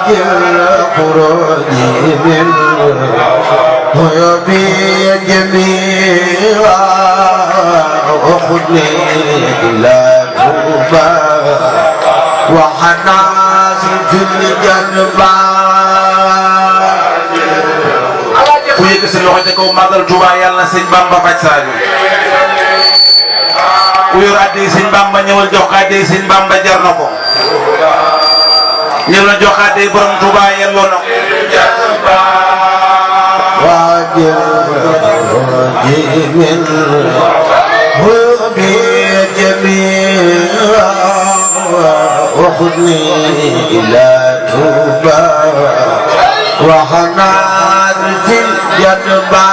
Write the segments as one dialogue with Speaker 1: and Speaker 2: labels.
Speaker 1: وأجل خروجي من ويبي جميعا وخذني إلى توبا وحناصر في الجنبا
Speaker 2: ku yëg si loxo ca kaw màggal Touba yàlla na sëñ Bamba faj saaju ku yor addi sëñ Bamba ñëwal jox ko addi sëñ Bamba jar na ko ñëw na jox ko addi borom Touba yelloo na ko
Speaker 1: واجر من وبي جميعا وخذني إلى توبا وحنار في الجنبا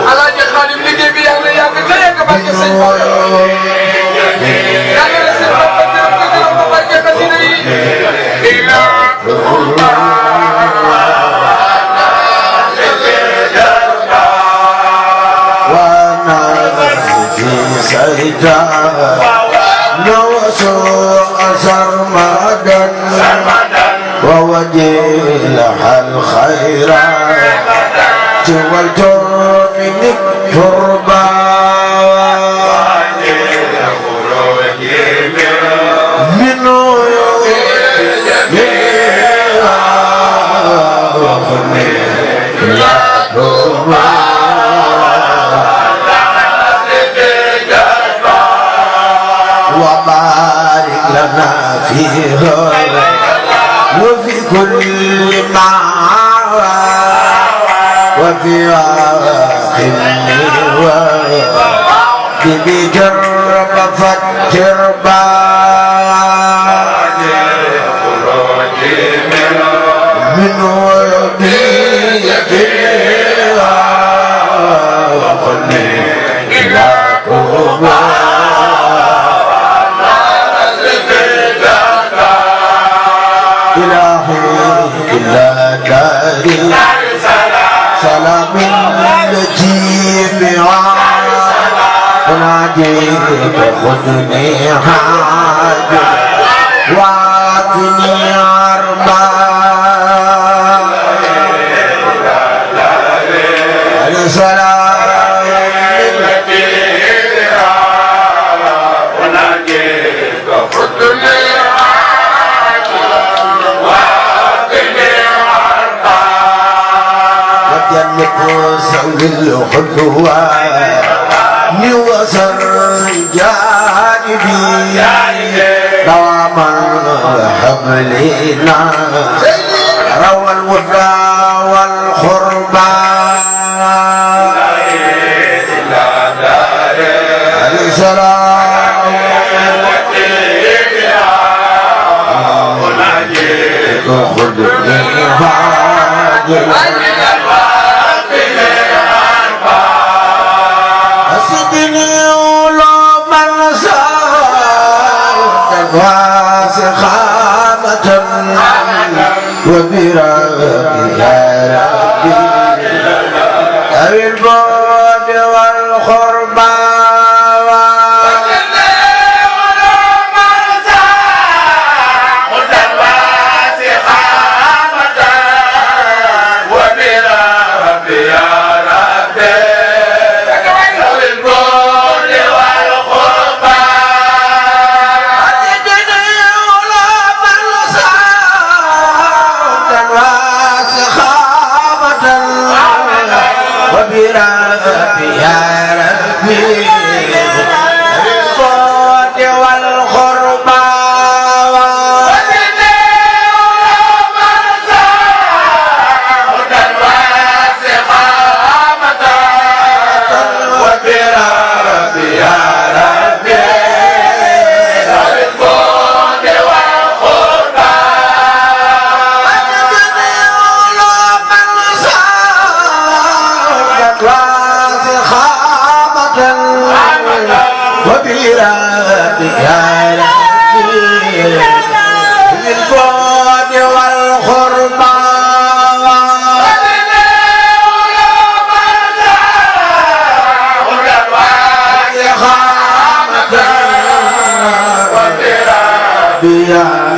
Speaker 3: على خادم liggéey bi yàlla yàgg te yàgg barke sëñ Fallu yàlla sëñ Fallu barke xasida yi ila Touba
Speaker 1: سيدا نوسوء سرمدا ووجيلها الخيرات والتوم من تربا منه وخلي لا تربا وبارك لنا فيه وفي كل معوى وفي عاقل بجرب فالتربى منه يبيع وخلي إلى قربى إلهي إلا داري سلام نجيب وناديك خذني حاج وعافني عربا السلام نجيب وناديك خذني جنب سوق الخلوة نوصل جانبي دوام حبلنا روى الودى والخربى السلام خذني هاجر وسخامة وبرابي يا ربي أبي البعد والخربى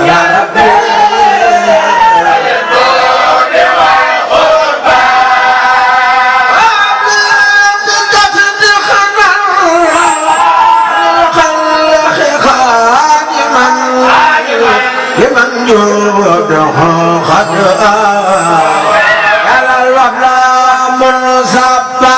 Speaker 1: يا ربي لمن جوده قد على الوبلة منصبا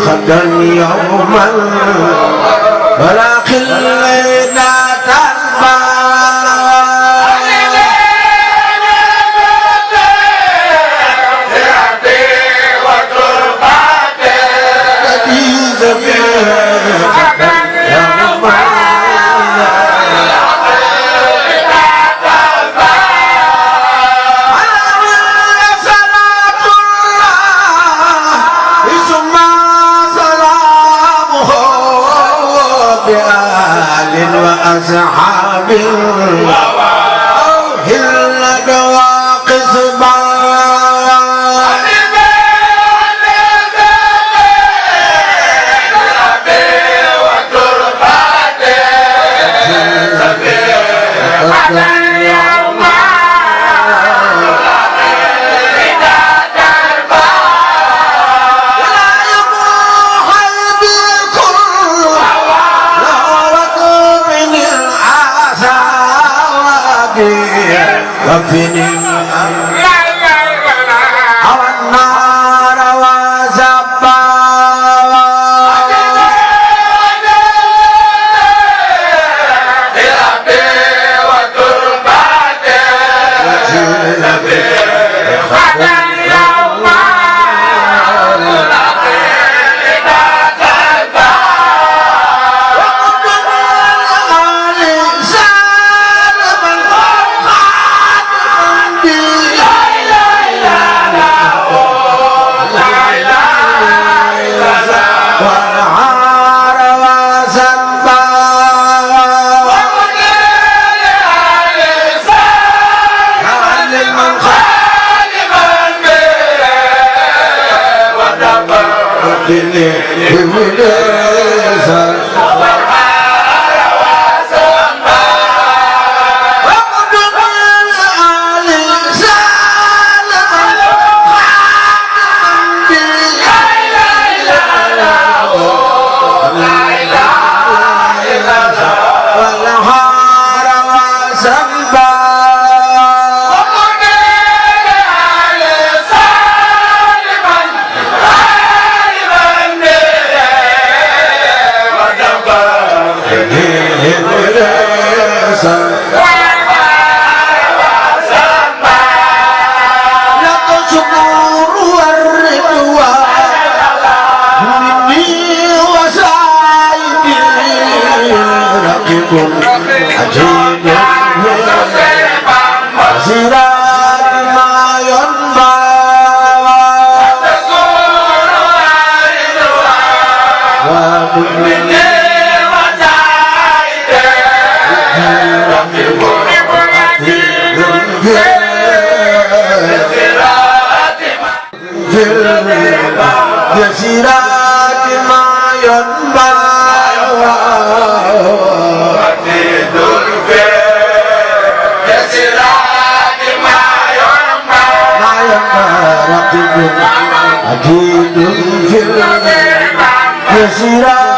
Speaker 1: خدا يوما ولا خلينا تنبا وأصحاب هلد وقصبا وفني أو النار وزبا بربي وترباتي خدا يوم يسيرات ما ينبع عتيد يسيرات ما ينبع رقيب عتيد يسيرات